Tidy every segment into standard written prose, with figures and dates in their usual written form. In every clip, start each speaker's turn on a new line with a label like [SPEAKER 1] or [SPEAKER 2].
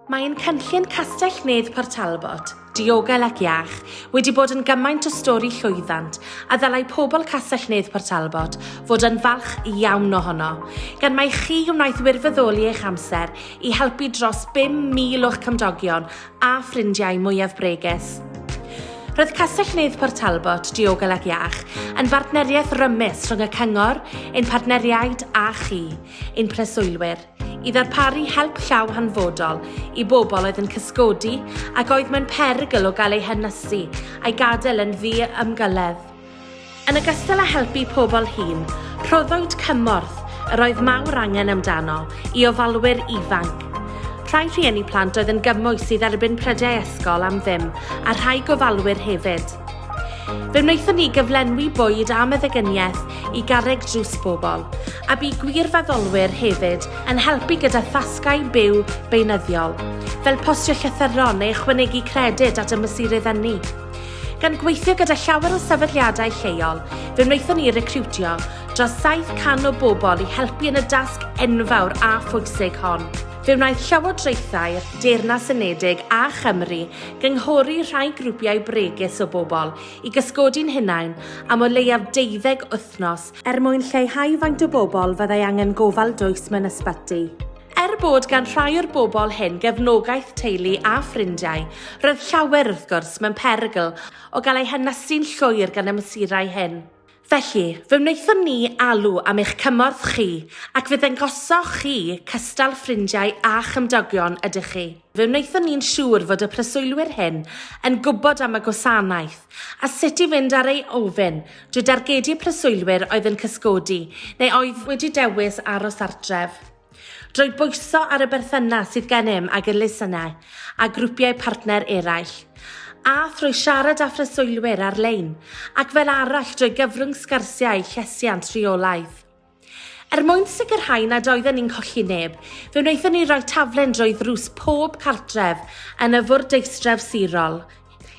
[SPEAKER 1] Mae ein cynllun Castell Nedd Port Talbot, diogel ac iach, wedi bod yn gymaint o stori llwyddiant a ddylai pobl Castell Nedd Port Talbot fod yn falch iawn ohono, gan mai chi wnaeth wirfoddoli eich amser i helpu dros 5,000 o'ch cymdogion a ffrindiau mwyaf bregus. Roedd Castell Nedd Port Talbot, Diogel ac Iach, yn bartneriaeth rymus rhwng y Cyngor, ein partneriaid a chi, ein preswylwyr. i ddarparu help llaw hanfodol i bobl oedd yn cysgodi ac oedd mewn perygl o gael eu hynysu a'i gadael yn ddi-ymgyledd. Yn ogystal â helpu pobl hŷn, rhoddwyd cymorth yr oedd mawr angen amdano i ofalwyr ifanc, rhai rhieni plant oedd yn gymwys i dderbyn prydau ysgol am ddim a rhai gofalwyr hefyd. Fe wnaethon ni gyflenwi bwyd a meddyginiaeth i garreg drws bobl, a bu gwirfoddolwyr hefyd yn helpu gyda thasgau byw beunyddiol, fel postio llythyron neu ychwanegu credyd at y mesurydd ynni. Gan gweithio gyda llawer o sefydliadau lleol, fe wnaethon ni recriwtio dros 700 o bobl i helpu yn y dasg enfawr a phwysig hon. Fe wnaeth llywodraethau'r Deyrnas Unedig a Chymru gynghori rhai grwpiau bregus o bobl i gysgodi'n hunain am o leiaf deuddeg wythnos er mwyn lleihau faint o bobl fyddai angen gofal dwys mewn ysbyty. Er bod gan rhai o'r bobl hyn gefnogaeth teulu a ffrindiau, roedd llawer, wrth gwrs, mewn perygl o gael eu hynysu'n llwyr gan y mesurau hyn. Felly, fe wnaethon ni alw am eich cymorth chi ac fe ddangosoch chi cystal ffrindiau a chymdogion ydych chi. Fe wnaethon ni'n siŵr fod y preswylwyr hyn yn gwybod am y gwasanaeth a sut i fynd ar ei ofyn drwy dargedu preswylwyr oedd yn cysgodi neu oedd wedi dewis aros artref. Drwy bwyso ar y berthynas sydd gennym ag elusennau a grwpiau partner eraill, a thrwy siarad â phreswylwyr ar-lein ac fel arall drwy gyfrwng sgyrsiau llesiant rheolaidd. Er mwyn sicrhau nad oedden ni'n colli neb, fe wnaethon ni roi taflen drwy ddrws pob cartref yn y fwrdeistref sirol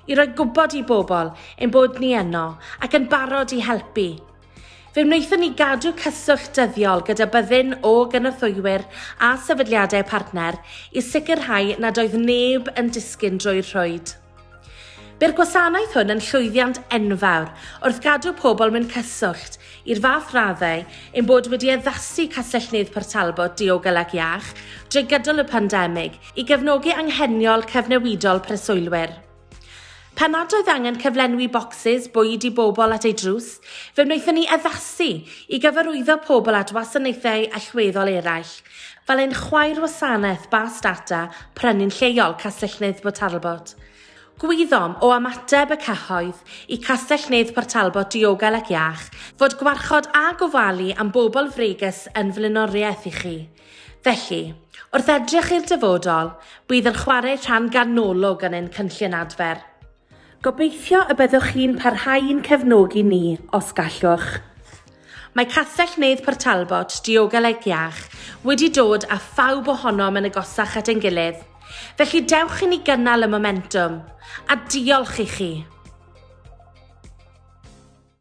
[SPEAKER 1] i roi gwybod i bobl ein bod ni yno ac yn barod i helpu. Fe wnaethon ni gadw cyswllt dyddiol gyda byddin o gynorthwywyr a sefydliadau partner i sicrhau nad oedd neb yn disgyn drwy'r rhwyd. Bu'r gwasanaeth hwn yn llwyddiant enfawr wrth gadw pobl mewn cyswllt i'r fath raddau ein bod wedi addasu Castell-nedd Port Talbot diogel ac iach drwy gydol y pandemig i gefnogi angheniol cyfnewidol preswylwyr. Pan nad oedd angen cyflenwi bocsys bwyd i bobl at eu drws, fe wnaethon ni addasu i gyfarwyddo pobl at wasanaethau allweddol eraill, fel ein chwaer wasanaeth bas data prynu'n lleol Castell-nedd Port Talbot. Gwyddom o ymateb y cyhoedd i Castell-nedd Port Talbot Diogel ac Iach fod gwarchod a gofalu am bobl fregus yn flaenoriaeth i chi. Felly, wrth edrych i'r dyfodol, bydd yn chwarae rhan ganolog yn ein cynllun adfer. Gobeithio y byddwch chi'n parhau i'n cefnogi ni os gallwch. Mae Castell Nedd Port Talbot, Diogel ac Iach, wedi dod â phawb ohonom yn agosach at ein gilydd. Felly dewch i ni gynnal y momentwm, a diolch i chi!